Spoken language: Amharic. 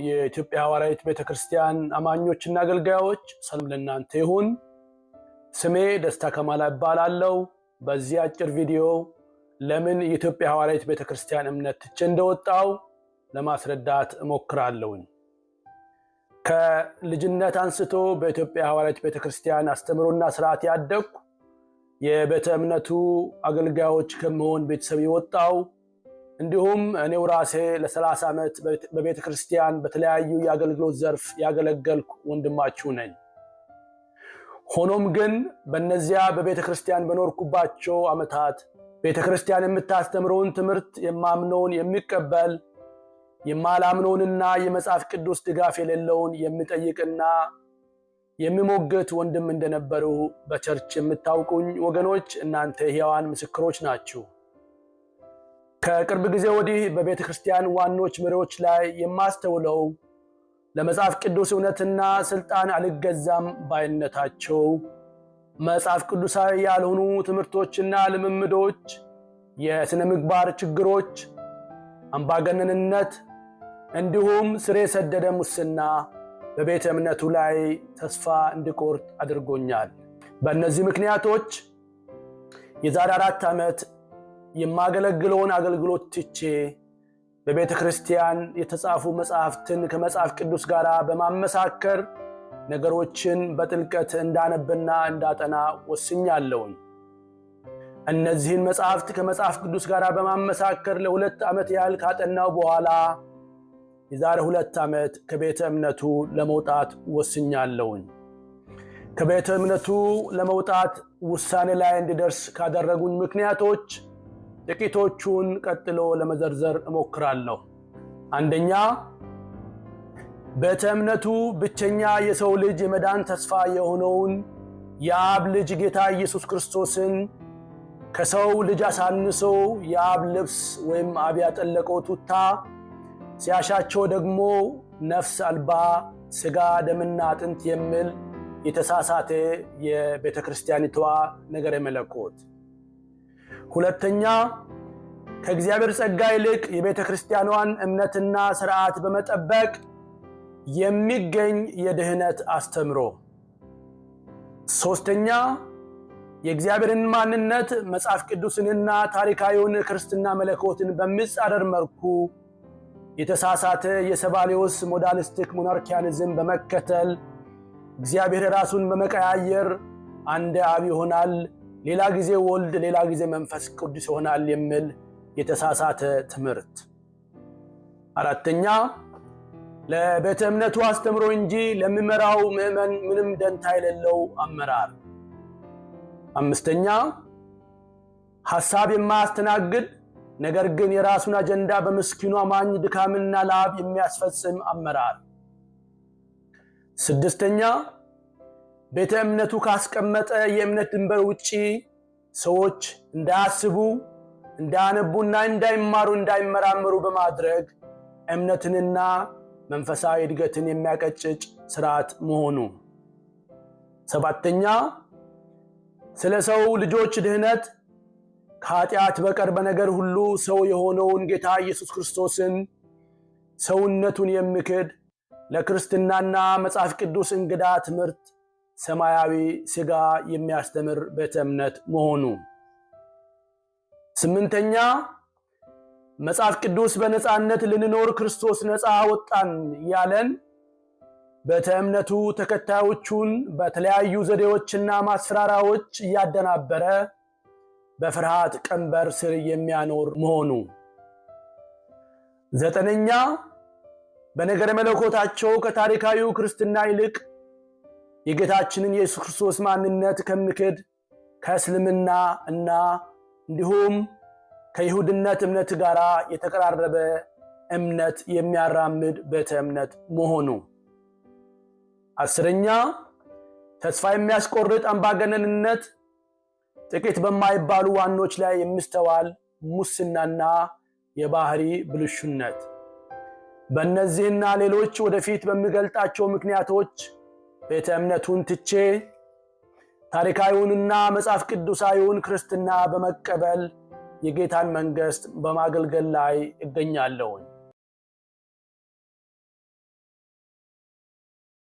የኢትዮጵያ ሐዋርያዊት ቤተክርስቲያን አማኞችና አገልጋዮች፣ ሰላም ለእናንተ ይሁን። ስሜ ደስታ ከማላ እባላለሁ። በዚህ አጭር ቪዲዮ ለምን የኢትዮጵያ ሐዋርያዊት ቤተክርስቲያን እምነት ትቼ እንደወጣው ለማስረዳት እሞክራለሁኝ። ከልጅነት አንስቶ በኢትዮጵያ ሐዋርያዊት ቤተክርስቲያን አስተምሮና ስርዓት ያደግኩ፣ የቤተ እምነቱ አገልጋዮች ከመሆን ቤተሰብ የወጣው፣ እንዲሁም እኔው ራሴ ለ30 ዓመት በቤተ ክርስቲያን በተለያዩ የአገልግሎት ዘርፍ ያገለገልኩ ወንድማችሁ ነኝ። ሆኖም ግን በእነዚያ በቤተ ክርስቲያን በኖርኩባቸው ዓመታት ቤተ ክርስቲያን የምታስተምረውን ትምህርት የማምነውን የሚቀበል፣ የማላምነውንና የመጽሐፍ ቅዱስ ድጋፍ የሌለውን የሚጠይቅና የሚሞግት ወንድም እንደነበሩ በ church የምታውቁኝ ወገኖች እናንተ ሕያዋን ምስክሮች ናችሁ። ከቅርብ ጊዜ ወዲህ በቤተ ክርስቲያን ዋኖች መሪዎች ላይ የማስተውለው ለመጽሐፍ ቅዱስ እውነትና ስልጣን አልገዛም ባይነታቸው፣ መጽሐፍ ቅዱሳዊ ያልሆኑ ትምህርቶችና ልምምዶች፣ የሥነ ምግባር ችግሮች፣ አምባገነንነት እንዲሁም ስር የሰደደ ሙስና በቤተ እምነቱ ላይ ተስፋ እንድቆርጥ አድርጎኛል። በእነዚህ ምክንያቶች የዛሬ 4 ዓመት የማገለግለውን አገልግሎት ትቼ በቤተ ክርስቲያን የተጻፉ መጽሐፍትን ከመጽሐፍ ቅዱስ ጋር በማመሳከር ነገሮችን በጥልቀት እንዳነብና እንዳጠና ወስኛለሁኝ። እነዚህን መጽሐፍት ከመጽሐፍ ቅዱስ ጋር በማመሳከር ለ2 ዓመት ያህል ካጠናው በኋላ የዛሬ 2 ዓመት ከቤተ እምነቱ ለመውጣት ወስኛለሁኝ። ከቤተ እምነቱ ለመውጣት ውሳኔ ላይ እንድደርስ ካደረጉኝ ምክንያቶች ጥቂቶቹን ቀጥሎ ለመዘርዘር እሞክራለሁ። አንደኛ፣ ቤተ እምነቱ ብቸኛ የሰው ልጅ የመዳን ተስፋ የሆነውን የአብ ልጅ ጌታ ኢየሱስ ክርስቶስን ከሰው ልጅ አሳንሶ የአብ ልብስ ወይም አብ ያጠለቀው ቱታ ሲያሻቸው ደግሞ ነፍስ አልባ ስጋ ደምና አጥንት የሚል የተሳሳተ የቤተ ክርስቲያኒቷ ነገረ መለኮት። ሁለተኛ፣ ከእግዚአብሔር ጸጋ ይልቅ የቤተ ክርስቲያኗን እምነትና ስርዓት በመጠበቅ የሚገኝ የድህነት አስተምሮ። ሶስተኛ፣ የእግዚአብሔርን ማንነት፣ መጽሐፍ ቅዱስንና ታሪካዊውን ክርስትና መለኮትን በሚጻረር መልኩ የተሳሳተ የሰባሊዮስ modalistic monarchianism በመከተል እግዚአብሔር ራሱን በመቀያየር አንድ አብ ይሆናል፣ ሌላ ጊዜ ወልድ፣ ሌላ ጊዜ መንፈስ ቅዱስ ይሆናል የሚል የተሳሳተ ትምህርት። አራተኛ፣ ለቤተ እምነቱ አስተምሮ እንጂ ለሚመራው ምዕመን ምንም ደንታ የሌለው አመራር። አምስተኛ፣ ሐሳብ የማያስተናግድ ነገር ግን የራሱን አጀንዳ በምስኪኑ አማኝ ድካምና ላብ የሚያስፈጽም አመራር። ስድስተኛ፣ ቤተ እምነቱ ካስቀመጠ የእምነት ድንበር ውጪ ሰዎች እንዳያስቡ፣ እንዳያነቡና እንዳይማሩ፣ እንዳይመራመሩ በማድረግ እምነትንና መንፈሳዊ እድገትን የሚያቀጭጭ ስርዓት መሆኑ። ሰባተኛ፣ ስለ ሰው ልጆች ድህነት ከኃጢአት በቀር በነገር ሁሉ ሰው የሆነውን ጌታ ኢየሱስ ክርስቶስን ሰውነቱን የሚክድ፣ ለክርስትናና መጽሐፍ ቅዱስ እንግዳ ትምህርት ሰማያዊ ስጋ የሚያስተምር ቤተ እምነት መሆኑ። ስምንተኛ፣ መጽሐፍ ቅዱስ በነፃነት ልንኖር ክርስቶስ ነፃ አወጣን ያለን ቤተ እምነቱ ተከታዮቹን በተለያዩ ዘዴዎችና ማስፈራሪያዎች እያደናበረ በፍርሃት ቀንበር ስር የሚያኖር መሆኑ። ዘጠነኛ፣ በነገረ መለኮታቸው ከታሪካዊው ክርስትና ይልቅ የጌታችንን የኢየሱስ ክርስቶስ ማንነት ከሚክድ ከእስልምና እና እንዲሁም ከይሁድነት እምነት ጋር የተቀራረበ እምነት የሚያራምድ ቤተ እምነት መሆኑ። 10ኛ፣ ተስፋ የሚያስቆርጥ አምባገነንነት፣ ጥቂት በማይባሉ ዋኖች ላይ የሚስተዋል ሙስናና የባህሪ ብልሹነት። በእነዚህና ሌሎች ወደፊት በሚገልጣቸው ምክንያቶች ቤተ እምነቱን ትቼ ታሪካዊውንና መጽሐፍ ቅዱሳዊውን ክርስትና በመቀበል የጌታን መንግሥት በማገልገል ላይ እገኛለሁ።